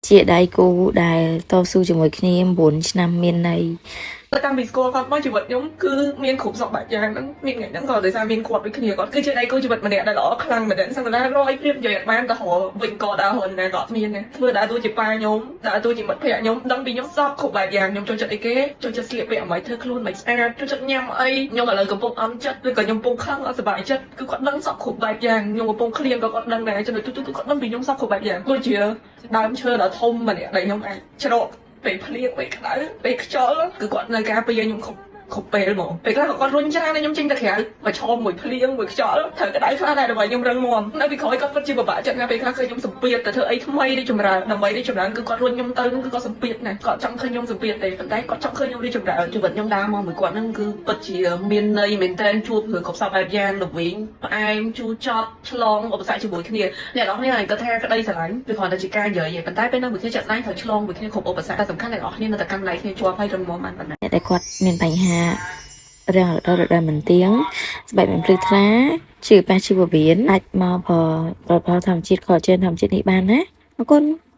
ជាដៃគូដែលតស៊ូជាមួយគ្នា9ឆ្នាំមានន័យ តាំងពីស្គាល់គាត់មកជីវិតខ្ញុំគឺមានគ្រប់សពបែបយ៉ាងហ្នឹងមានថ្ងៃហ្នឹងក៏ដោយសារមានគាត់ដូចគ្នាគាត់គឺជាដៃគូជីវិតម្នាក់ដែលល្អខ្លាំងមែនទែនសង្ឃថារយព្រៀបនិយាយអត់បានទៅរកវិញក៏ដើរហ៊ុនណាក៏អត់មានដែរធ្វើដើរតួជាប៉ាខ្ញុំដើរតួជាមិត្តភក្តិខ្ញុំដឹងពីខ្ញុំសពគ្រប់បែបយ៉ាងខ្ញុំចូលចិត្តអីគេចូលចិត្តស្លៀកពាក់អ្វីធ្វើខ្លួនមិនស្អាតចូលចិត្តញ៉ាំអីខ្ញុំឥឡូវកំពុងអន់ចិត្តឬក៏ខ្ញុំកំពុងខឹងអត់សប្បាយចិត្តគឺគាត់ដឹងសពគ្រប់បែបយ៉ាងខ្ញុំកំពុងឃ្លានក៏គាត់ដឹងដែរចំណុចទូទៅគឺគាត់ដឹងពីខ្ញុំសពគ្រប់បែបយ៉ាងដូចជាដើមឈើដ៏ធំម្នាក់ដែលខ្ញុំអាចជ្រកពេលភ្លៀងពេលក្តៅពេលខ្យល់គឺគាត់នៅការពារខ្ញុំគ្រប់គ្រប់ពេលហ្មងពេលខ្លះក៏គាត់រុញច្រានឲ្យខ្ញុំចេញទៅក្រៅមកឈមមួយភ្លៀងមួយខ្យល់ត្រូវក្តៅខ្លះដែរដើម្បីខ្ញុំរឹងមាំនៅពីក្រោយគាត់ពិតជាពិបាកចិត្តណាស់ពេលខ្លះឃើញខ្ញុំសម្ពាធទៅធ្វើអីថ្មីរីចម្រើនដើម្បីរីចម្រើនគឺគាត់រុញខ្ញុំទៅគឺគាត់សម្ពាធណាស់គាត់ចង់ឃើញខ្ញុំសម្ពាធទេប៉ុន្តែគាត់ចង់ឃើញខ្ញុំរីចម្រើនជីវិតខ្ញុំដើរមកមួយគាត់ហ្នឹងគឺពិតជាមានន័យមែនទែនជួបរឿងគ្រប់សពបែបយ៉ាងល្វីងផ្អែមជូរចត់ឆ្លងឧបសគ្គជាមួយគ្នាអ្នកនរគ្នាគាត់ថាក្តីស្រឡាញ់វាគ្រាន់តែជាការនិយាយទេប៉ុន្តែពេលនៅមួយគ្នាចាក់ស្ដែងត្រូវឆ្លងមួយគ្នាគ្រប់ឧបសគ្គតែសំខាន់អ្នកនរគ្នានៅតែកាន់ដៃគ្នាជាប់ហើយរឹងមាំបានប៉ុណ្ណា អ្នកដែលគាត់មានបញ្ហារឿងរដូវរដូវមិនទៀងស្បែកមិនភ្លឺថ្លាជឿប៉ះជីវវិៀនអាចមកផលផលធម្មជាតិ collagen ធម្មជាតិនេះបានណាអរគុណ។